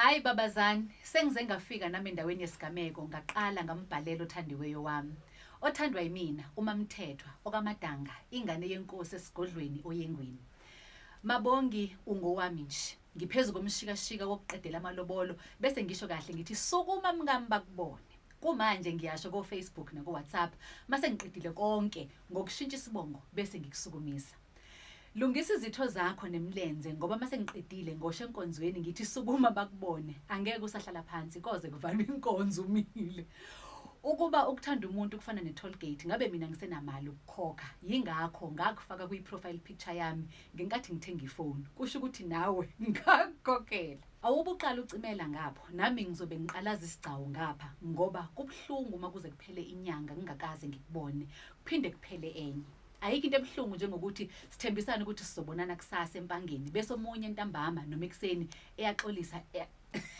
Hayi babazani, sengize ngafika nami endaweni yesigameko ngaqala ngambhalela othandiweyo wami. Othandwa yimina, uMaMthethwa, okaMadanga, ingane yenkosi esigodlweni oYengweni. Mabongi ungowami nje. Ngiphezu komshikashika wokuqedela amalobolo bese ngisho kahle ngithi sukuma mkami bakubone. Kumanje ngiyasho ko-Facebook nako-WhatsApp mase ngiqedile konke ngokushintsha isibongo bese ngikusukumisa. Lungisa izitho zakho nemilenze ngoba mase ngiqedile ngosho enkonzweni ngithi sukuma bakubone, angeke usahlala phansi koze kuvalwe inkonzo umile. Ukuba ukuthanda umuntu kufana ne-toll gate ngabe mina ngisenamali ukukhokha, yingakho ngakufaka kwi-profile picture yami ngenkathi ngithenga ifoni, kusho ukuthi nawe ngakukhokhela. Awube uqala ucimela ngapho, nami ngizobe ngiqalaza isigcawu ngapha ngoba kubuhlungu uma kuze kuphele inyanga ngingakaze ngikubone, kuphinde kuphele enye. Ayikho into ebuhlungu njengokuthi sithembisane ukuthi sizobonana kusasa empangeni bese omunye ntambama noma ekuseni eyaxolisa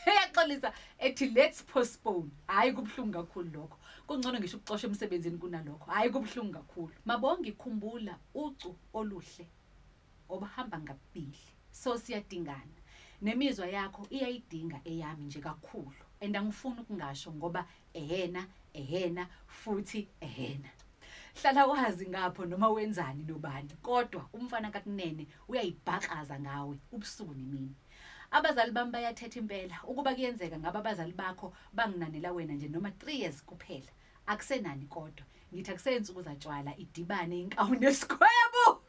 eyaxolisa ethi let's postpone. Hayi kubuhlungu kakhulu lokho, kungcono ngisho ukuxoshwa emsebenzini kunalokho. Hayi kubuhlungu kakhulu. Mabongi, khumbula ucu oluhle obuhamba ngabili, so siyadingana nemizwa yakho iyayidinga eyami nje kakhulu, and angifuni ukungasho ngoba ehena ehena futhi ehena. Hlala wazi ngapho noma wenzani nobani, kodwa umfana kaKunene uyayibhakaza ngawe ubusuku nemini. Abazali bami bayathetha impela, ukuba kuyenzeka ngabe abazali bakho banginanela wena nje noma 3 years kuphela, akusenani kodwa ngithi akusensuku zatshwala idibane inkawu nesikhwebu.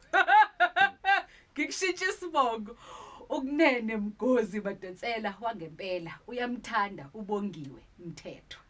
Ngikushintsha isibongo. Ukunene Mgozi Madonsela wangempela uyamthanda uBongiwe Mthethwa.